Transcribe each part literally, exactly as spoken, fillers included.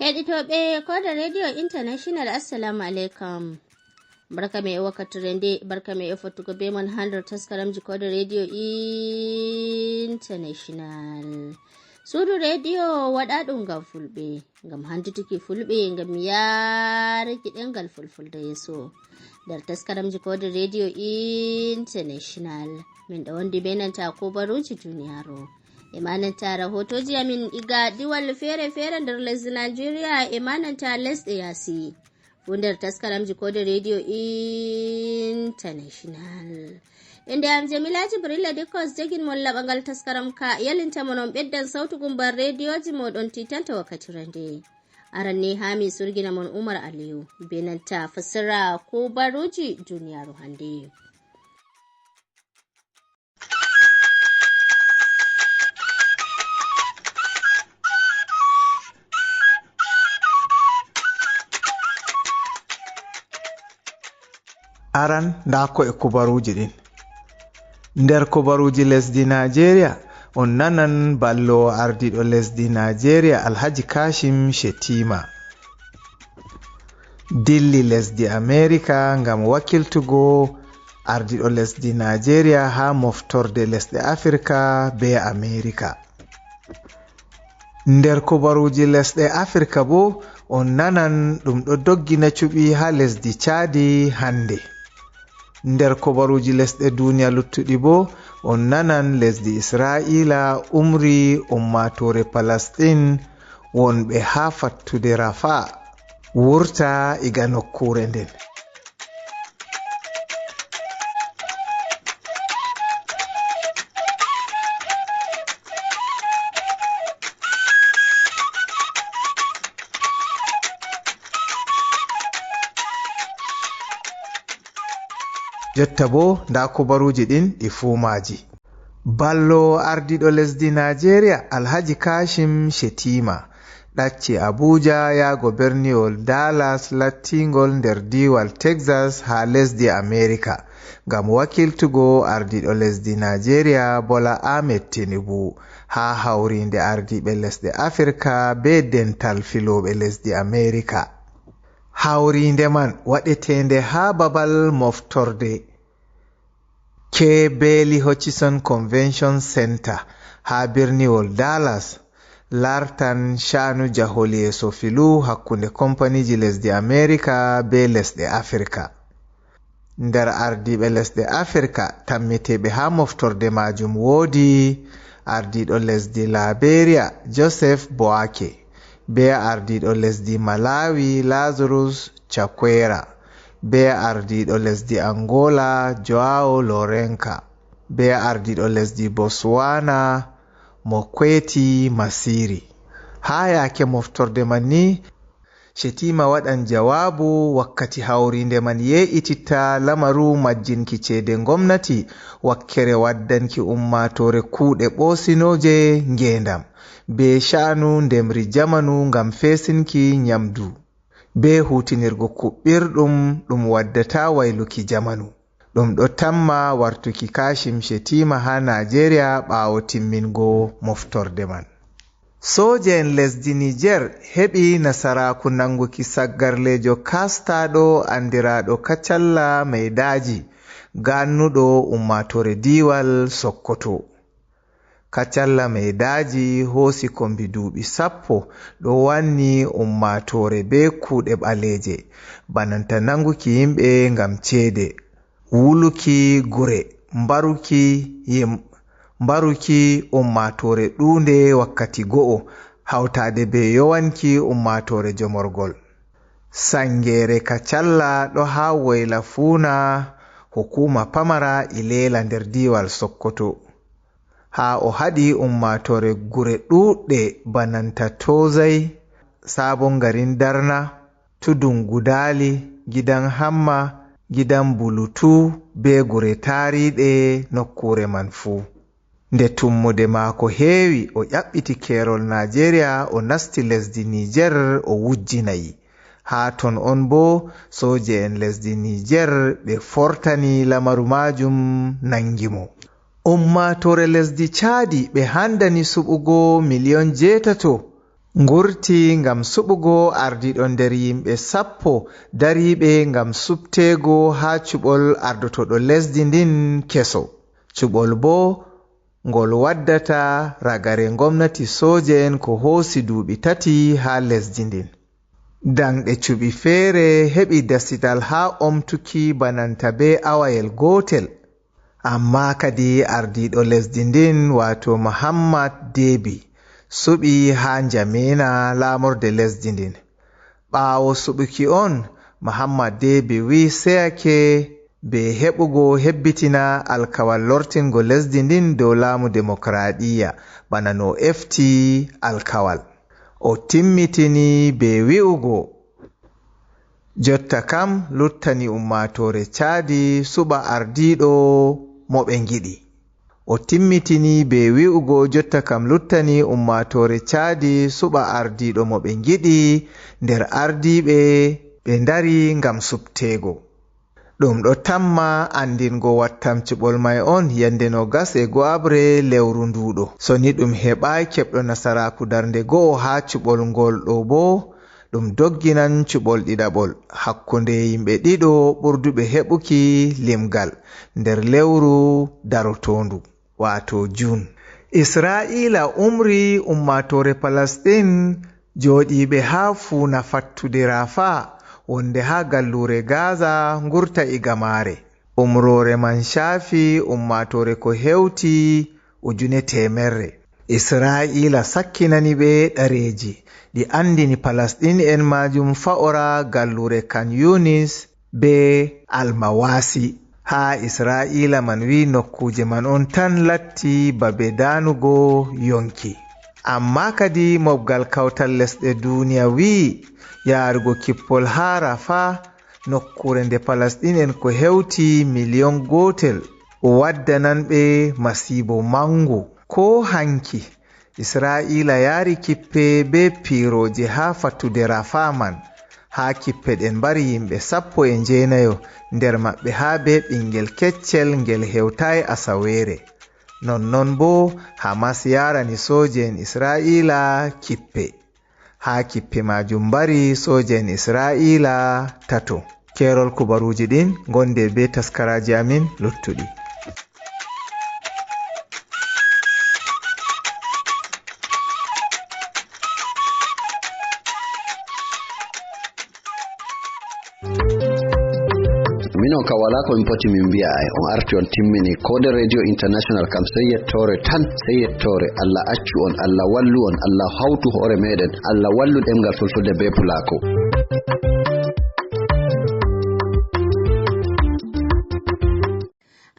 Heɗitooɓe Koode Radio International, Assalamu alaikum. Barka me e wakkatire nde, barka me e fottugo be mon ha nder taskaramji Koode Radio International. Suudu rediyo waɗaɗum ngam fulɓe, ngam handituki fulɓe, ngam yaruki ɗengal fulfulde yeeso. Nder taskaramji Koode Radio International, min ɗo wondi be nanta kubaruji duniyaru. E ma nanta rahotoji amin iga diwal fere-fere nder lesdi Nigeria, e ma nanta lesɗe yasi. Fu nder taskaramji Koode Radio International. Inde am Jamilaji Brilla Dikkos jagin mon laɓangal taskaram ka yalinta mon on ɓeddan sautu gumbar rediyoji moɗon titanta wakkatire nde. Aran ni ha mi surgina mon Umar Aliyu. Be nanta fassara kubaruji duniyaru hande. Aran, nda ko e kubaruji ɗin. Nder kubaruji lesdi Najeriya, on nanan ballowo ardiɗo lesdi Najeriya Alhaji Kashim Shettima dilli lesdi Amerika ngam wakiltugo ardiɗo lesdi Najeriya ha moftorde lesɗe Afirka be Amerika. Nder kubaruji lesɗe Afirka bo, on nanan ɗum ɗo doggina cuɓi ha lesdi Caadi hande. Nder kubaruji lesɗe duniya luttuɗi bo, on nanan lesdi Isra'iila umri ummaatoore Palestin wonɓe ha fattude Rafa wurta iga nokkuure nden. Jotta bo, nda kubaruji ɗin ɗi fuu maaji. Ballowo ardiɗo lesdi Najeriya, Alhaji Kashim Shettima, ɗacci Abuja yaago berniwol Dallas lattingol nder diiwal Texas ha lesdi Amerika, ngam wakiltugo ardiɗo lesdi Najeriya, Bola Ahmed Tinubu, ha hawrinde ardiɓe lesɗe Afirka be dental filooɓe lesdi Amerika. Hawrinde man waɗeteende ha babal moftorde K. Bailey Hutchison Convention Center ha berniwol Dallas lartan sha'anu jahol yeeso filu hakkunde kompaniji lesdi Amerika be lesɗe Afirka. Nder ardiiɓe lesɗe Afirka tammeteeɓe ha moftorde majum woodi ardiiɗo lesdi Liberia, Joseph Boaké, be ardiiɗo lesdi Malawi, Lazarus Chakwera, be ardiiɗo lesdi Angola, Joao Lourenço, be ardiiɗo lesdi Botswana, Mokweti Masiri. Ha yaake moftorde man ni, Shetima waɗan jawaabu wakkati hawriinde man yee'ititta lamaru majjinki ceede ngomnati wakkere waddanki ummaatoore kuuɗe ɓoosinooje ngeendam, be sha'anu ndemri jamanu ngam feesinki nyamdu, be huutinirgo kuɓɓirɗum ɗum waddata wayluki jamanu. Ɗum ɗo tamma wartuki Kashim Shettima ha Najeriya ɓaawo timmingo moftorde man. Sooje'en lesdi Niger heɓi nasaraaku nanguki saggarleejo kastaaɗo andiraaɗo Kacalla Maidaaji, gannuɗo ummaatoore diiwal Sokoto. Kacalla Maidaaji hoosi kombi duuɓi sappo, ɗo wanni ummaatoore be kuuɗe ɓaleeje, bananta nanguki yimɓe ngam ceede, wuluki gure, mbaruki yim-, mbaruki ummaatoore ɗuunde wakkati go'o, hawtaade be yowanki ummaatoore jomorgol. Sangeere Kacalla ɗo ha woyla fuuna hukuma pamara Ilela nder diiwal Sokoto. Ha o haɗi ummaatoore gure ɗuuɗɗe bananta Tozai, Sabon Garin Darna, Tudun Gudali, Gidan Hamma, Gidan Bulutu be gure taariiɗe nokkuure man fuu. Nde tummude maako heewi, o ƴaɓɓiti keerol Najeriya, o nasti lesdi Niger, o wujji nayi. Haa ton on boo, sooje'en lesdi Niger ɓe fortani lamaru maajum, nangi mo. Ummaatoore lesdi Caadi ɓe handani suɓugo miliyon jeetato ngurti ngam suɓugo ardiiɗo nder yimɓe sappo dariiɓe ngam suɓteego haa cuɓol ardotooɗo lesdi ndin keso. Cuɓol boo ngol waddata ragare ngomnati sooje'en ko hoosi duuɓi tati haa lesdi ndin. Daŋɗe cuɓi feere heɓi dasital haa omtuki bananta bee awayel gootel. Ammaa kadi ardiiɗo lesdi ndin, waato Mahammad Debi, suɓi haa Njamena laamorde lesdi ndin. Ɓaawo suɓuki on, Mahammad Debi wi'i seyake bee heɓugo hebbitina alkawal lortingo lesdi ndin dow laamu demokraaɗiyya, bana no o efti alkawal. O timmitini bee wi'ugo, jotta kam luttani ummaatoore Caadi suɓa ardiiɗo mo ɓe ngiɗi. O timmitini bee wi'ugo, jotta kam luttani ummaatoore Caadi suɓa ardiiɗo mo ɓe ngiɗi nder ardiiɓe ɓe ndari ngam suɓteego. Ɗum ɗo tamma anndingo wattam cuɓol may on yande noogas e go'aɓre lewru nduuɗo. So ni ɗum heɓaay keɓɗo nasaraaku darnde go'o haa cuɓol ngol ɗo boo, ɗum dogginan cuɓol ɗiɗaɓol hakkunde yimɓe ɗiɗo ɓurduɓe heɓuki limgal nder lewru darotoondu, waato Jun. Isra'iila umri ummaatoore Palestin jooɗiiɓe haa fuuna fattude Rafa, wonde haa galluure Gaza ngurta iga maare. Umroore man caafi ummaatoore ko hewti ujune teemerre. Isra'iila sakkinani ɓe ɗareeji, ɗi anndini Palestin'en maajum fa'ora galluure Khan Yunis bee Almawasi. Haa Isra'iila man wi'i nokkuuje man on tan latti babe daanugo yonki. Ammaa kadi mobgal kawtal lesɗe duniya wi'i yaarugo kippol haa Rafa, nokkuure nde Palestin'en ko hewti miliyon gootel, waddanan ɓe masiibo maŋngu. Koo hanki, Isra'iila yaari kippe bee piirooje haa fattude Rafa man. Haa kippe ɗen mbari yimɓe sappo e njeenayo, nder maɓɓe haa bee ɓiŋngel keccel ngel hewtaay asaweere. Nonnon boo, Hamas yaarani sooje'en Isra'iila kippe. Haa kippe maajum mbari sooje'en Isra'iila tato. Keerol kubaruuji ɗin, ngonde bee taskaraaji amin luttuɗi. Minon kam walaa ko min poti min mbi'a, ay on arti on timmini. Koode Radio International kam sey yettoore tan, sey yettoore. Allah accu on, Allah wallu on, Allah hawtu hoore meɗen, Allah wallu ɗemngal Fulfulde bee Pulaaku.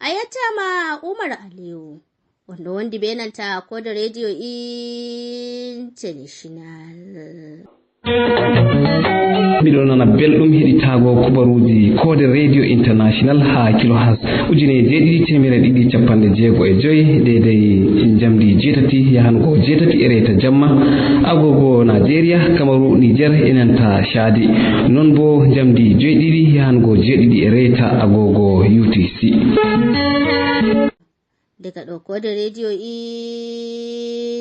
A yettaama Umar Aliyu. On ɗo wondi bee nanta Koode Radio International. Miɗo nana belɗum heɗitaago kubaruuji Koode Radio International haa kilohas ujine jeeɗiɗi teemere ɗiɗi cappanɗe jeego e joy, deydey njamdi jeetati yahango jeetati e reeta jamma, agogo Najeriya, Kamaru, Niger e nanta Caadi. Non boo njamdi joyɗiɗi yahango jeeɗiɗi e reeta agogo U T C. Daga ɗo Koode Radio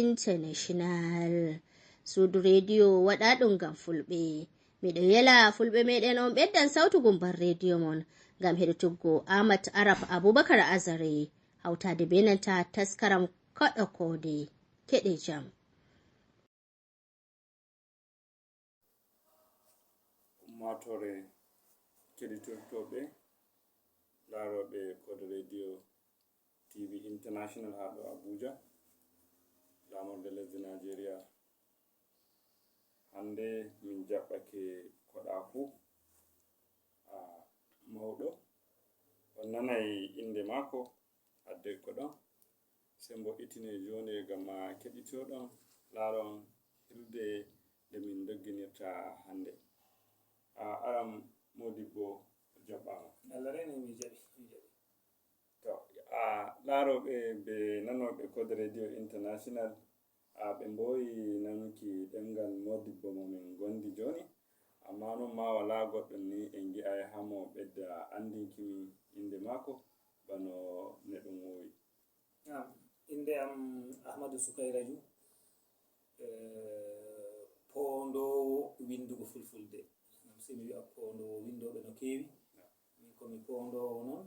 International, suudu rediyo waɗaaɗum ngam Fulɓe. Miɗo yela Fulɓe meɗen on ɓeddan sawtu gumban rediyo mon ngam heɗituggo Amat Arab Abubakar Azare hawtaade bee nanta taskaram koɗo koode. Keɗe jam. Ummaatoore keɗitortooɓe laarooɓe Koode Radio T V International haa ɗo Abuja, laamorde lesdi Najeriya. Hannde min jaɓɓake koɗaaku mawɗo. On nanay innde maako. Adde ko ɗon, sey mbo'itine jooni ngam keɗitooɗon laaron hirde nde min ndogginirta hannde. A aran Modibbo jaɓɓaama. Allah rene mi jaɓi mi jaɓi. To a laarooɓe ɓe nanooɓe Koode Radio International. A ɓe mbooyi nanuki ɗemngal moodibbo mo min ngondi jooni, ammaa non maa walaa goɗɗum ni en ngi'aay haa mo ɓedda anndinki min innde maako bano ne ɗum wowi. Naam, innde am Ahmadu Sukayraju, e, poondoowo winndugo fulfulde. Ngam si mi wi'a poondoowo winndooɓe no keewi, min ko mi poondoowo noon,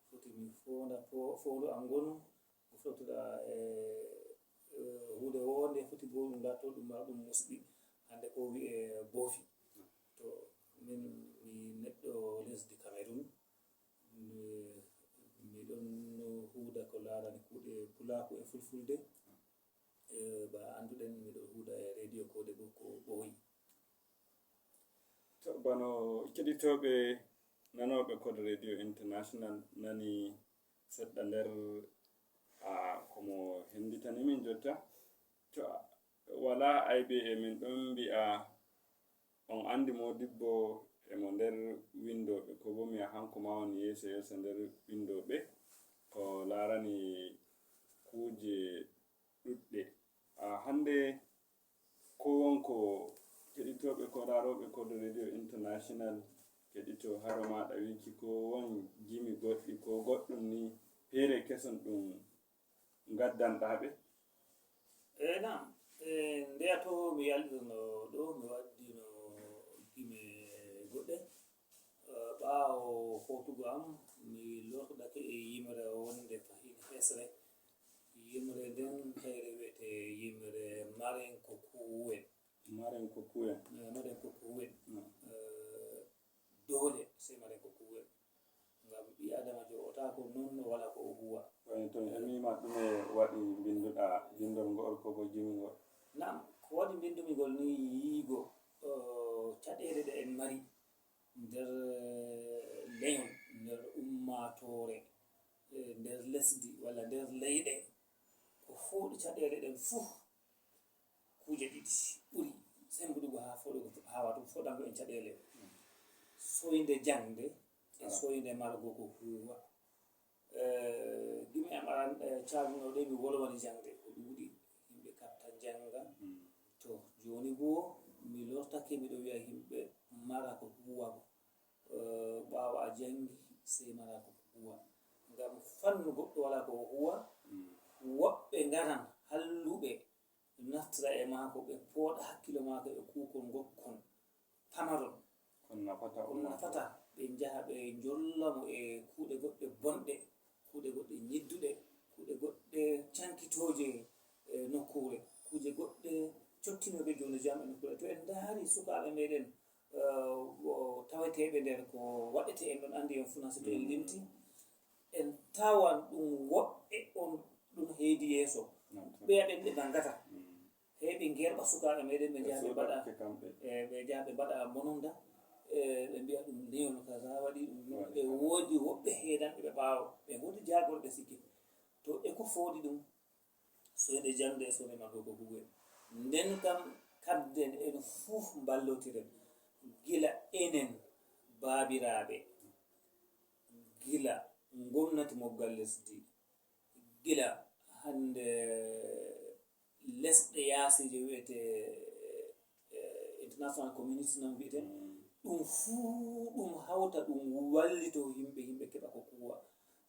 foti mi foonda po- foondo am ngonu, ko fottuɗa e e huunde woonde foti bo ɗum laatoo ɗum mara ɗum musɗi, hannde ko wi'e boofi. To min mi neɗɗo lesdi Cameroun, mi miɗon huuda ko laarani kuuɗe pulaaku e fulfulde. E ba annduɗen miɗo huuda e radio koode goo ko ɓooyi. To bano keɗitooɓe nanooɓe kod radio international nani seɗɗa nder a komo henditani min jotta, to walaa aybe e min ɗon mbi'a on anndi modibbo emo nder winndooɓe, ko bo mi hanko ma woni yeeso yeeso nder winndooɓe ko laarani kuuje ɗuɗɗe. A hannde ko wonko keɗitooɓe ko raarooɓe kodo radio international keɗito haro maɗa wiki ko won gimi goɗɗi ko goɗɗum ni feere keson ɗum gaddanɗa ɓe? Eey naam, e ndeya to mi yaltino ɗo mi waddino gime goɗɗe. Ɓaawo hootugo am, mi lortodake e yimre wonnde fahin hesre. Yimre nden kayre wiyetee yimre Marenko Kuuwen. Marenko Kuuwen. Marenko Kuuwen. Doole sey Marenko Kuuwen. Ngam ɓii-aadama jo'otaako non wala ko o huwa. Woni to mi ƴamiima ɗume waɗi mbinnduɗaa binndol ngo'ol ko bo gimi ngo'ol? Naam, ko waɗi mbinndumi ngol nii yi'igo caɗeele ɗe en mari nder leñol, nder ummaatoore, nder lesdi walla nder leyɗe, ko fooɗi caɗeele ɗen fuu, kuuje ɗiɗi ɓuri semmbuɗugo haa fooɗugo, haa wato fooɗango en caɗeele, soynde jaŋde e soynde margo ko huuwa. Gimi am aran caaluno ɗe mi wolwani jaŋde ko ɗuuɗi, yimɓe katta njannga. To jooni boo mi lortake miɗo wi'a yimɓe mara ko huuwa ko. Ɓaawo a janngi sey mara ko huuwa. Ngam fannu goɗɗo walaa ko o huuwa, woɓɓe ngaran halluɓe naftira e maako, ɓe pooɗa hakkilo maako e kuukon ngokkon pamarol. Kon nafata, kon nafata, ɓe njaha ɓe njolla mo e kuuɗe goɗɗe bonɗe, kuuɗe goɗɗe nyidduɗe, kuuɗe goɗɗe cankitooje e nokkuure, kuuje goɗɗe cottinooje jooni jam e nokkuure. To en ndaari sukaaɓe meɗen taweteeɓe nder ko waɗete en ɗon anndi en fuu na si to en limti en tawan ɗum woɓɓe on ɗum heydi yeeso ɓeya ɓen ɓe nanngata. Heɓe ngerɓa sukaaɓe meɗen ɓe njaha ɓe mbaɗa e ɓe njaha ɓe mbaɗa bononda, ɓe mbiya ɗum leñol kaza waɗi ɗum non. Ɓe woodi woɓɓe heedanɓe ɓe ɓaawo, ɓe ngoodi jaagorɗe sikke. To e ko fooɗi ɗum, soyde jaŋde e soyde margo ko huuwe. Nden kam kadden en fuu mballotiren, gila enen baabiraaɓe, gila ngomnati moggal lesdi, gila hannde lesɗe yaasiije wiyetee international community non mbiyeten, ɗum fuu ɗum hawta ɗum wallito yimɓe, yimɓe keɓa ko kuuwa.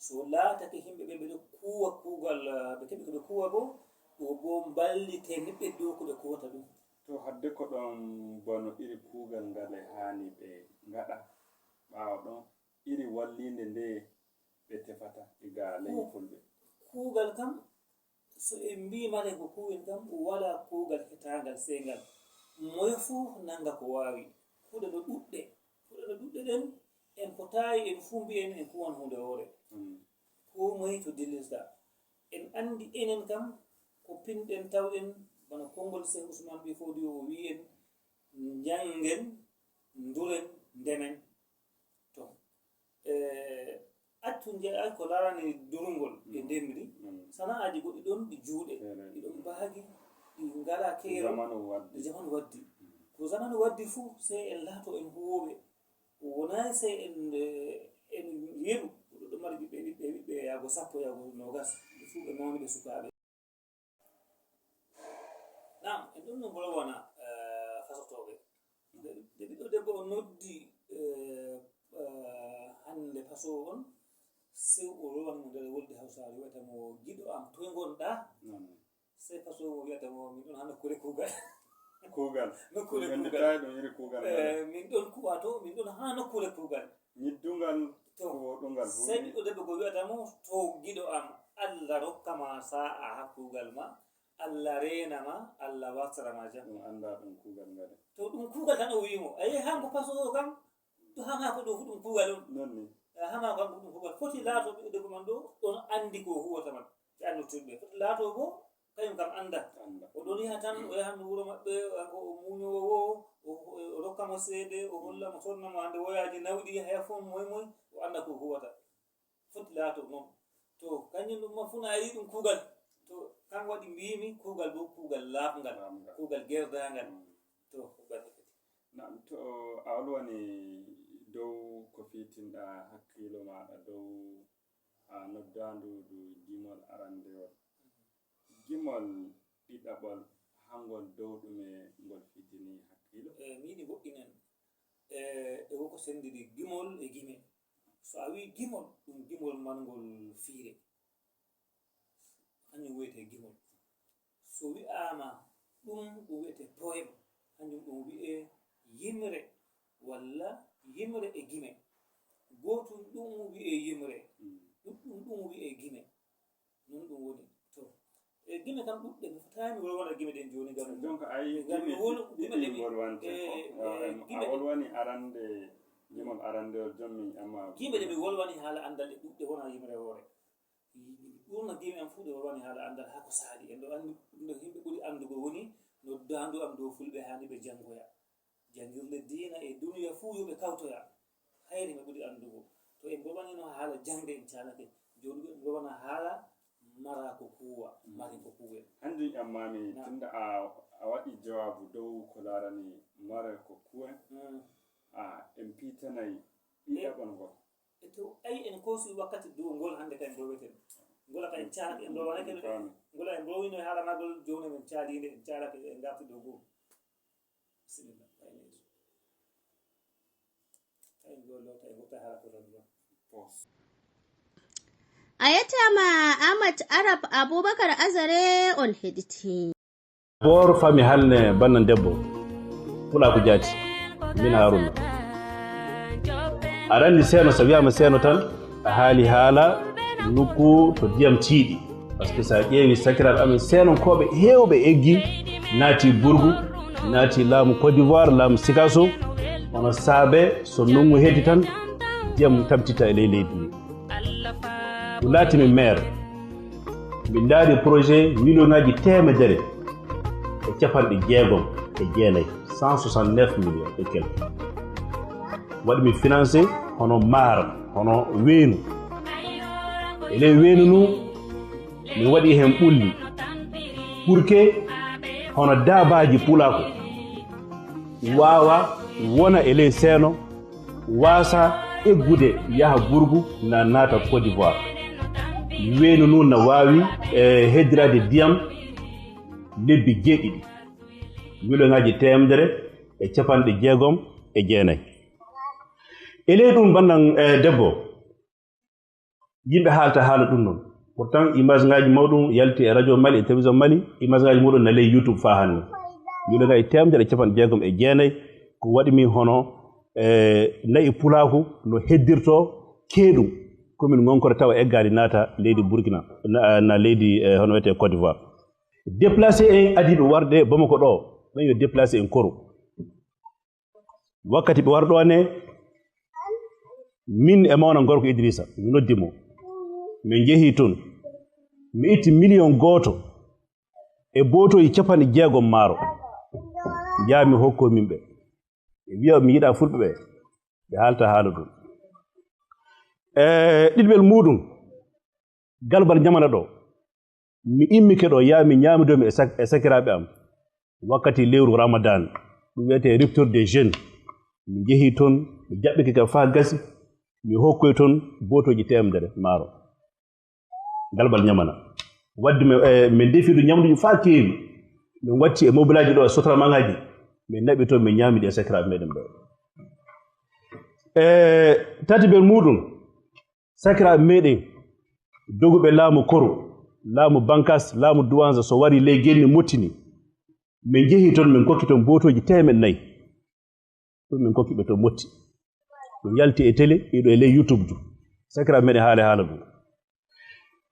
So laatake yimɓe ɓe ɓeɗo kuuwa kuugal, ɓe keɓi ko ɓe kuuwa boo, ɗo boo mballiten ɓe dow ko ɓe kuuwata ɗum. To hadde ko ɗon bano iri kuugal ngal e haani ɓe ngaɗa ɓaawo ɗon, iri walliinde nde ɓe tefata iga ley fulɓe? Kuugal kam, so en mbii mare ko kuuwen kam, walaa kuugal hetaangal sey ngal. Moye fuu nannga ko waawi. Kuuɗe no ɗuɗɗe. Kuuɗe no ɗuɗɗe ɗen, en potaayi en fuu mbiyen en kuuwan huunde woore. Koo moye to dillirta. En anndi enen kam ko pinɗen tawɗen, bana konngol Seeku Usmaan Ɓii Foodiyo o wi'i en, njanngen, nduren, ndemen. To e accu njeyaa ko laarani durngol e ndemri, sana'aaji goɗɗi ɗon ɗi juuɗe, ɗi ɗon mbaagi, ɗi ngalaa keerol, ɗi jamanu waddi. Ko jamanu waddi fuu, sey en laato en huuwooɓe. Wonaa sey en en yeru, goɗɗo ɗon mari ɓiɓɓe, ɓiɓɓe, ɓiɓɓe yaago sappo, yaago noogas, ɓe fuu ɓe mawni, ɓe sukaaɓe. Naam, en ɗon no ngolwana fasotooɓe. Nde ɓiɗɗo debbo on noddi hannde fasoowo on, sey o rowan mo nder wolde Hawsaare, wiyata mo, "Giɗo am, toy ngonɗaa?" Sey fasoowo wiyata mo, "Min ɗon haa nokkuure kuugal." Kuugal. Nokkuure kuugal. Ɗum iri kuugal ngal. Eh, min ɗon kuwa to, min ɗon haa nokkuure kuugal. Nyiddungal, to, kuwoɗungal, sey ɓiɗɗo debbo go wi'ata mo, "To giɗo am, Allah rokka ma saa'a haa kuugal ma, Allah reena ma, Allah wartira ma jam." Ɗum annda ɗum kuugal ngal. To ɗum kuugal tan o wi'i mo. A yi'i haa ngo pasowo kam, to haa maako ɗo fu ɗum kuugal on. Non ni. Eh, haa maako kam ɗum kuugal. Foti laato ɓiɗɗo debbo man ɗo, ɗon anndi ko huwata man. Ɓe anndutirɓe. Foti laato bo, kañum kam annda. Annda. O ɗon yaha tan, o yahan wuro maɓɓe, kanko o muunyoowo wo, o, o, o rokka mo seede, o holla mo, sonna mo hannde woyaaji nawɗi, haya fof moy moy, o annda ko huwata. Foti laato noon. To, kañum ɗum ma fuu na ari ɗum kuugal. To, kan waɗi mbiimi kuugal bo kuugal laaɓngal, laaɓngal, kuugal gerdaangal. Mm. To, ko ɓadde kadi. Naam, to a wolwani dow ko fiitinɗa hakkiilo maaɗa dow, a, noddaandu ndu gimol arandewol. Gimol ɗiɗaɓol, hangol dow ɗume ngol fitini hakkiilo? E, mi yiɗi mboɗɗinen. E, e woko senndiri gimol e gime. So a wi'i gimol, ɗum gimol marngol fiire. Kanjum wiyetee gimol. So wi'aama ɗum, ɗum wiyetee poème. Kanjum ɗum wi'ee yimre walla yimre e gime. Gootum ɗum wi'ee yimre, ɗuɗɗum ɗum wi'ee gime. Non ɗum woni. To, e gime kam ɗuɗɗe, mi fotaani mi wolwana gime ɗen jooni, ngam, donc, a yi'i ngam gime mi wol-, ɗiɗi gime ɗe mi, wolwante e, ko, e, a, em, gime a ɗe wolwani arande, gimol arandewol jommi, amma gime ɗe mi wolwani haala anndal ɗe ɗuɗɗe, wonaa yimre woore. Ɓurna gime am fuu ɗe wolwani haala anndal haa ko saali. En ɗo anndi, no yimɓe ɓuri anndugol woni noddaandu am dow fulɓe haani ɓe janngoya. Janngirle diina e duniya fuu yo ɓe kawtoya. Hayre ɓe ɓuri anndugo. To en mbolwanino haala jaŋde en caalake. Jooni en mbolwana haala mara ko kuuwa, mari ko kuuwen. Hanjum ƴammaami, naam, tunda a, a waɗi jawaabu dow ko laarani mara ko kuuwen. Mm. A, en piitanay, e, ɗiɗaɓol ngol. E to, ay, en koosi wakkati dow ngol hannde kay mbolweten. Ngola kay caalake en mbolwanake no de. Faami. Ngola en mbolwino e haala magol jooni men caaliinde, en caalake en ngarti dow ngol. Bisimilla, kay yeeso. Kay ngol ɗo, kay ngol kay haala ko ɗon ɗo. Pos. A yettaama Amat Arab Abubakar Azare on heɗiti. Goor fami halne bannan debbo. Pulaaku jaati. Min Haruna. Aɗa anndi seeno, so wiyaama seeno tan, a haali haala nokku to ndiyam tiiɗi. Parce que so a ƴeewi sakiraaɓe amen seenonkooɓe heewɓe eggi, naati burgu, naati laamu Côte d'Ivoire, laamu Sikaso, hono saabe so nonngu heddi tan, ndiyam tabititta e ley leydi ndi. Ɗum laatimi maire. Min ndaari projet million ŋaaji teemedere e capanɗe jeegom e jeenayi, cent soixante-neuf millions et quelques. Waɗi mi financé hono maar, hono weenu. E ley weenu ndu, mi waɗi heen ɓulli. Pour que hono daabaaji pulaaku waawa wona e ley seeno, waasa eggude yaha burgu na naata Côte d'Ivoire. Weenu ndu na waawi, e, heddiraade ndiyam lebbi jeeɗiɗi. Million ŋaaji teemedere e capanɗe jeegom e jeenayi. E ley ɗum, bannan, e, debbo, yimɓe haalta haala ɗum noon. Pourtant, image ŋaaji mawɗum yalti e radio Mali, e télévision Mali, image ŋaaji muɗum na ley YouTube faa hannde. Million ŋaaji teemedere e capanɗe jeegom e jeenayi, ko waɗi mi hono, e, na'i pulaaku no heddirtoo keeɗum. Commune Ngonkore tawa eggaani naata leydi Burkina, na, na leydi, e, hono wiyetee Côte d'Ivoire. Déplacé en adiiɓe warde Bamako ɗo, ɓen yo déplacé en koro. Wakkati ɓe wari ɗo ne, min e mawna gorko Idrissa, mi noddi mo. Min njehi toon. Mi itti miliyon gooto e bootoyi capanɗe jeegom maaro. Njaami hokko min ɓe. Ɓe wiya mi yiɗa fulɓe ɓe. Ɓe haalta haala ɗum. E ɗiɗɓel muuɗum, Galbal Ñamana ɗo, mi immike ɗo, yaa mi ñaamidomi e sak-, e sakiraaɓe am wakkati lewru Ramadan, ɗum wiyetee rupture des jeûnes. Mi njehi toon, mi jaɓɓike ka faa gasi, mi hokkoy toon bootooji teemedere maaro. Galbal Ñamana. Wadde mi, e, min ndefi ɗum ñamduuji faa keewi. Min watti e mobilaaji ɗo e Sotrac mangaaji. Min naɓi toon, min ñaami ɗi e sakiraaɓe meɗen ɓe. E, tati ɓe muuɗum, sakiraaɓe meɗen doguɓe laamu Koro, laamu Bankas, laamu Duwanza, so wari ley Genne Mottini, Min njehi toon, min kokki toon bootooji teemeɗɗe nayi. Ɗum min kokki ɓe to Motti. Ɗum yalti e télé, iɗo e ley YouTube du. Sakiraaɓe meɗen haala haala ɗum.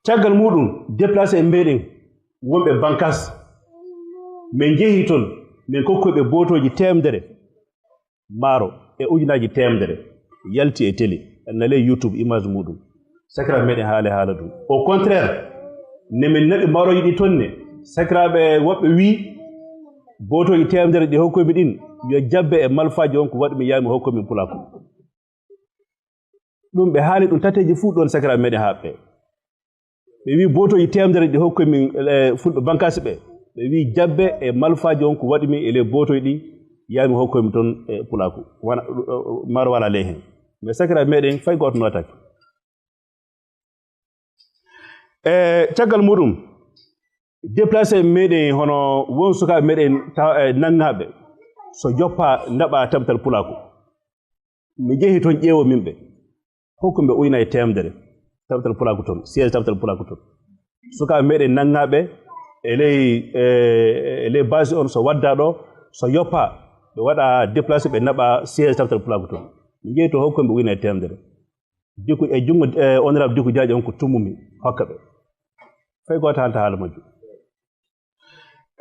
Caggal muɗum, déplacé en meɗen wonɓe Bankas. Min njehi toon, min kokkoy ɓe bootooji teemedere maaro e ujunaaji teemedere. Yalti e télé, na ley YouTube image muɗum. Sakiraaɓe meɗen haala haala ɗum. Au contraire, ne min naɓi marooji ɗi toon ne, sakiraaɓe woɓɓe wii, bootooji teemedere ɗi hokkoy mi ɗin, yo jabbe e malfaaji on ko waɗi mi yaami hokkoy min pulaaku. Ɗum ɓe haali ɗum tateeji fuu ɗoon sakiraaɓe meɗen haaɓɓe. Ɓe wii bootooji teemedere ɗi hokkoy min, eh, fulɓe Bankaasi ɓe. Ɓe wii jabbe e malfaaji on ko waɗi mi e ley bootooji ɗi yaami hokkoy mi toon e pulaaku. Wana, maaro wala ley heen. Mais sakiraaɓe meɗen fay gooto nootaaki. E caggal muɗum, déplacé meɗen hono won sukaaɓe meɗen ta-, e, nanngaɓe, so joppa ndaɓa tabital pulaaku. Mi jehi toon ƴeewo min ɓe. Hokku ɓe ujunaaji teemedere. Tabital pulaaku toon, siège tabital pulaaku toon. Sukaaɓe meɗen nanngaɓe e ley, e, e ley base on so wadda ɗo, so yoppa, ɓe waɗa déplacé, ɓe naɓa siège tabital pulaaku toon. Mi jehi toon hokku ɓe ujunaaji teemedere. Dikku e junngo, e, honorable Dikku Jaaƴe on ko tummumi hokka ɓe. Fay gooto haalta haala majjum.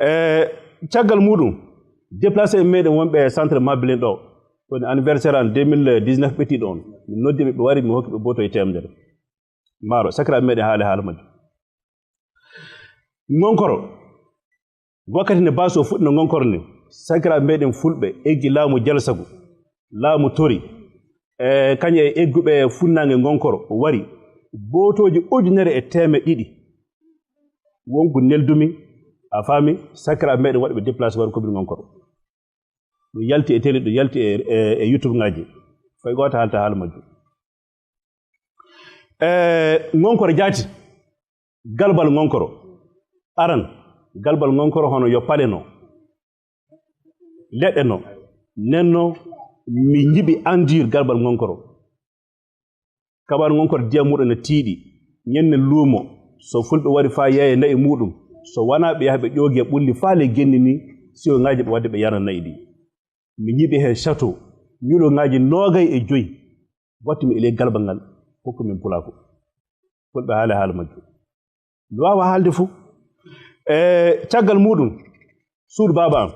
E, caggal muɗum, déplacé en meɗen wonɓe e centre Mabilin ɗo, woni anniversaire an deux mille dix-neuf ɓettiiɗo on. Min noddi ɓe, ɓe wari, mi hokki ɓe bootooji teemedere. Maaro, sakiraaɓe meɗen haali haala majjum. Ngonkoro, wakkati nde base o fuɗɗino Ngonkoro ni, sakiraaɓe meɗen fulɓe eggi laamu Jalsagu, laamu Tori, e kañum e egguɓe funnaange Ngonkoro wari, bootooji ujunere e teemedde ɗiɗi. Wonko neldumi, a faami, sakiraaɓe meɗen waɗi ɓe déplacé wari commune Ngonkoro. Ɗum yalti e télé, ɗum yalti e, e, e YouTube ngaaji. Fay gooto haalta haala majjum. E, Ngonkoro jaati, galbal Ngonkoro. Aran, galbal Ngonkoro hono yo pale no. Leɗɗe no. Nenno, mi njiɓi andir galbal Ngonkoro. Kabaaru Ngonkoro diyam muɗum no tiiɗi. Ñenne luumo, so fulɓe wari faa yeeya na'i muɗum, so wanaa ɓe yaha ɓe ƴoogi e ɓulli faa le genni ni, siyo ngaaji ɓe wadde ɓe yarna na'i ɗi. Mi nyiɓi heen château, ñuulongaaji noogay e joy. Waɗtu mi e ley galbal ngal, hokku min pulaaku. Fulɓe haala haala majjum. Mi waawa haalde fof. E caggal muɗum, suudu baaba am,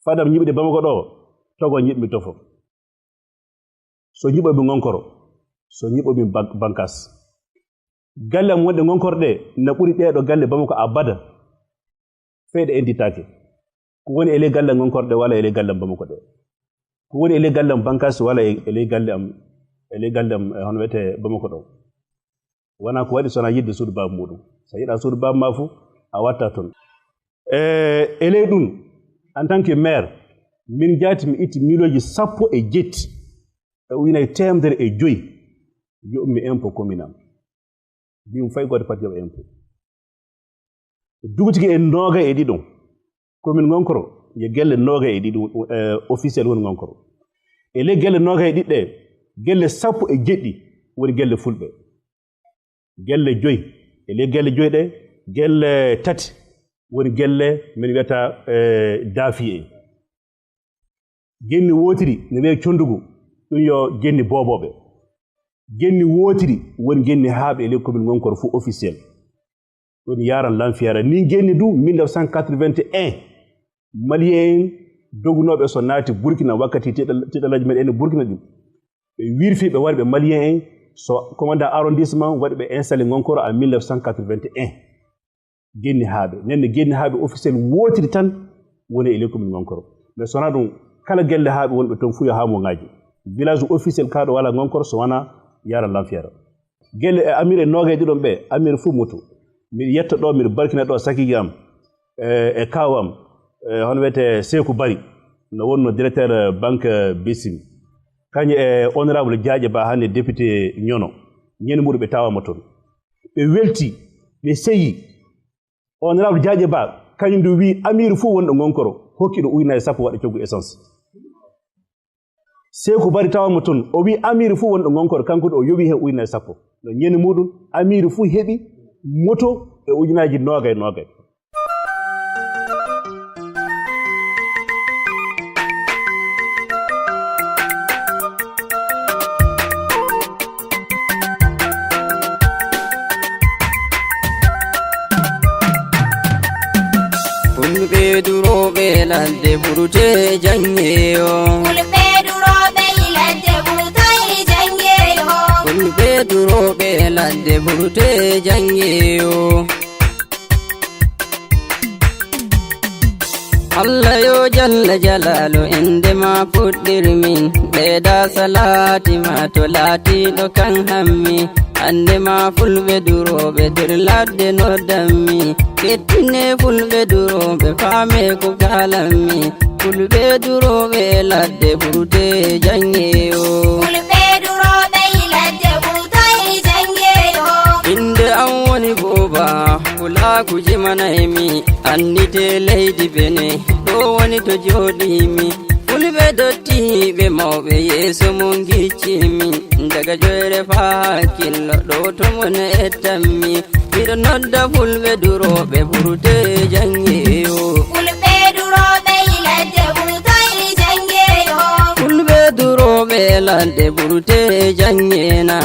fadam ñiɓude Bamako ɗo, togo ñiɓmi tofo. So ñiɓomi Ngonkoro, so ñiɓomi Ban-, Bankas. Galle am wonɗe Ngonkoro ɗe, na ɓuri ɗee ɗo galle Bamako abada. Feyɗe endittaake. Ko woni e ley galle am Ngonkoro ɗe, wala e ley galle am Bamako ɗe. Ko woni e ley galle am Bankas, wala e, e ley galle am, e ley galle am, e, hono wiyetee Bamako ɗo. Wonaa ko waɗi so wonaa yiɗde suudu baaba muɗum. So a yiɗaa suudu baaba ma fof, a watta toon. E, e ley ɗum, en tant que maire, min jaati mi itti miliyonji sappo e jetti e ujunaaji teemedere e joy, yoɓmi impôt commune am. Mbimi fay gooto pati yoɓa impôt. Dugutigi en noogay e ɗiɗon. Commune Ngonkoro, yo gelle noogay e ɗiɗi, eh, officiel woni Ngonkoro. E ley gelle noogay e ɗiɗi ɗe, gelle sappo e jeɗɗi woni gelle fulɓe. Gelle joy. E ley gelle joy ɗe, gelle tati woni gelle min wiyata, eh, daafi en. Genni wootiri ne wiyee Condugu, ɗum yo genni boobooɓe. Genni wootiri woni genni haaɓe e ley commune Ngonkoro fof officiel. Ɗum yaran Lanfiara. Ni genni du mille neuf cent quatre-vingt-un, Malien en dogunooɓe so naati Burkina wakkati tiɗal-, tiɗalaaji men en Burkina ɗin. Ɓe wirfi ɓe wari ɓe Malien en so commandant arrondissement waɗi ɓe installé Ngonkoro en mille neuf cent quatre-vingt-un. Genni haaɓe. Nden ne genni haaɓe officiel wootiri tan woni e ley commune Ngonkoro. Mais so wonaa ɗum, kala gelle haaɓe wonɓe toon fof yo haamu ngaaji. Village officiel kaaɗo wala Ngonkoro so wonaa yaran Lanfiara. Gelle e amir e noogay ɗiɗon ɓe, amir fof moto. Miɗo yetta ɗo, miɗo barkina ɗo sakkiiji am, e, e kaaw am, e, hono wiyetee Seeku Bari, no wonno directeur, e, banque, e, B I C M. Kañum e honorable Jaaƴe Ba hannde député Ñono. Ñande muɗum ɓe tawaama toon. Ɓe welti, ɓe seyi. Honorable Jaaƴe Ba, kañum du wii amiiru fof wonɗo Ngonkoro, hokki ɗo ujunaaje sappo waɗa coggu essence. Seeku Bari tawaama toon, o wii amiiru fof wonɗo Ngonkoro, kanko du o yowi heen ujunaaje sappo. No ñande muɗum, amiiru fof heɓi moto e ujunaaji noogay noogay. Fulɓe durooɓe ladde burte janngeyo. Fulɓe durooɓe ladde burte janngeyo. Fulɓe durooɓe ladde burte janngeyo. Allah yo jalla jalaalu, innde ma fuɗɗirmi, ɓeyda salaati ma to laatiiɗo kan hammi. Hannde ma fulɓe durooɓe nder ladde noddanmi, kettine fulɓe durooɓe, faame ko kaalanmi. Fulɓe durooɓe e ladde burte janngeyo. Fulɓe durooɓe e ladde burte janngeyo. Innde am woni Buuba, pulaaku jimanaymi, anndite leydi Bene, ɗo woni to jooɗiimi. Fulɓe dottiiɓe mawɓe yeeso mon ngicciimi, daga ƴoyre faa hakkillo ɗo to mon ettanmi. Miɗo nodda fulɓe durooɓe burte janngeyo. Fulɓe durooɓe e ladde burte janngeyo. Fulɓe durooɓe e ladde burte janngena.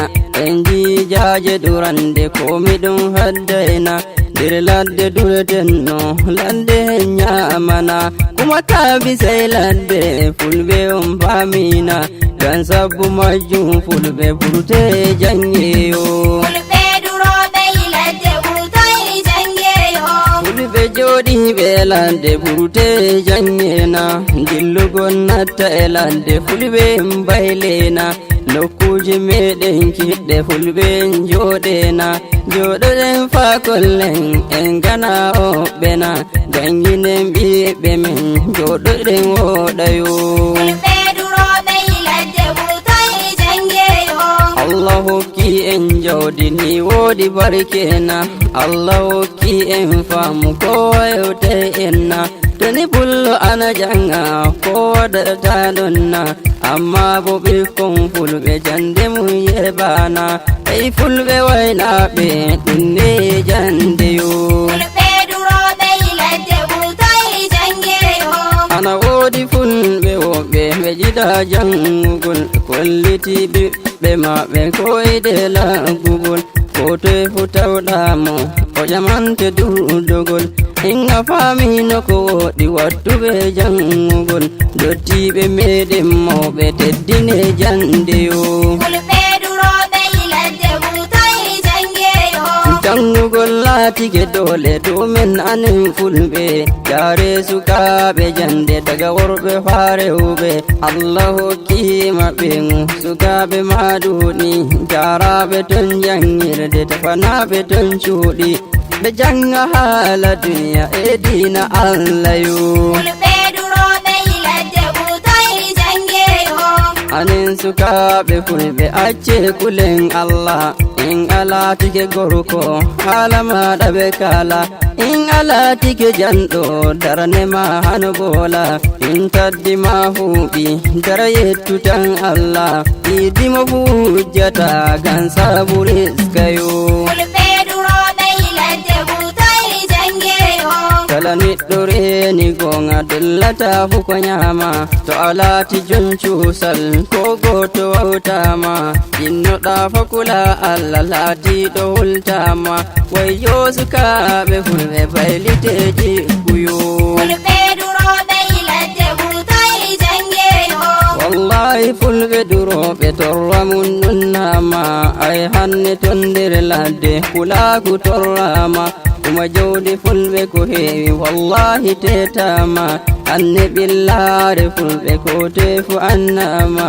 En jii jaaje durande ko miɗum haddayna. Nder ladde duretenno, ladde en ñaamana. Kuma kaabi sey ladde, fulɓe on paamina. Ngam sabbu majjum fulɓe burte janngeyo. Fulɓe durooɓe e ladde burte janngeyo. Fulɓe jooɗiiɓe e ladde burte janngena. Dillugol natta e ladde fulɓe mbaylena. Nokkuuje meɗen kiɗɗe fulɓe jooɗena. Jooɗoɗen faa kollen en ngana hoɓɓena. Jannginen ɓiɓɓe men jooɗoɗen woɗayo. Fulɓe durooɓe e ladde burte janngeyo. Allah hokki en jawdi ni woodi barkena. Allah hokki en faamu ko wayotay enna. To ni pullo ana jannga ko waɗata ɗonna. Amma bo ɓikkon fulɓe jannde mum yebaana. Ey fulɓe waynaaɓe ɗum ne janndeyo. Fulɓe durooɓe e ladde burte janngeyo. Ana woodi fulɓe woɓɓe ɓe yiɗa janngugol, kolliti ɓiɓɓe maɓɓe koyɗe laggugol. Ko toye fu tawɗaa mo, o ƴamante duɗugol. En a faamino ko woɗi wattuɓe janngugol. Dottiiɓe meɗen mawɓe teddine janndeyo. Fulɓe durooɓe e ladde burte janngeyo. Janngugol laatike doole to men anen fulɓe. Jaare sukaaɓe jannde daga worɓe faa rewɓe. Allah hokki maɓɓe ngu sukaaɓe ma ɗuuɗi. Jaaraaɓe ton janngirde, tefanaaɓe ton cuuɗi. Ɓe jannga haala duniya e diina Allah yo. Fulɓe durooɓe e ladde burte janngeyo. Anen sukaaɓe fulɓe, acce kulen Allah. En a laatike gorko, haala maaɗa ɓe kaala. En a laatike janɗo, darane ma hano boola. En taddi ma huuɓi, dara yettu tan Allah. Iidi mo fu hujjata, ngam saabu riska yo. Fulɓe durooɓe e ladde burte janngeyo. Kala neɗɗo reeni gooŋa, dollata fu ko ñaama. To a laati jom cuusal, ko gooto wawtaama. Innoɗaa fa kula Allah, laatiiɗo hultaama. Wayyo sukaaɓe fulɓe, baylite jikkuyo. Fulɓe durooɓe e ladde burte janngeyo. Wallaahi fulɓe durooɓe, torra mum nunnaama. Ay hanne ton nder ladde, pulaaku torraama. Kuma jawdi fulɓe ko heewi, wallaahi teetaama. Anne ɓillaare fulɓe ko teefu annaama.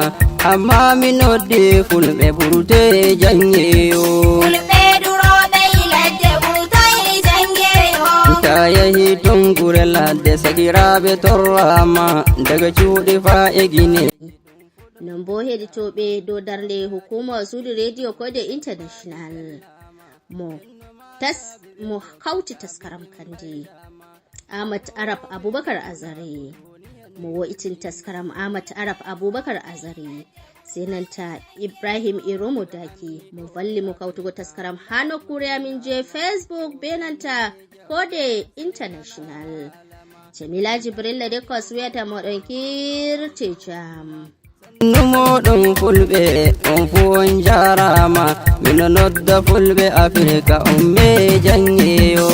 Amma mi noddi fulɓe burte janngeyo. Fulɓe durooɓe e ladde burte janngeyo. Ta yahi ton gure ladde, sakiraaɓe torraama. Daga cuuɗi faa e Gine. Non bo heɗitooɓe dow darnde hukuma Suudu Radio Koode International. Mo tas-, mo hawti taskaram kandi. Amat Arab Abubakar Azare. Mo wo'itin taskaram Amat Arab Abubakar Azare. Sey nanta Ibrahim Iromo Daki, mo valli mo kawtugo taskaram haa nokkuure amin je Facebook be nanta Koode International. Jamila Jibril Ladekos wiyata moɗon kirte jam. Numoɗon fulɓe, on fu on jaaraama. Mino nodda fulɓe Afirka, on me janngeyo.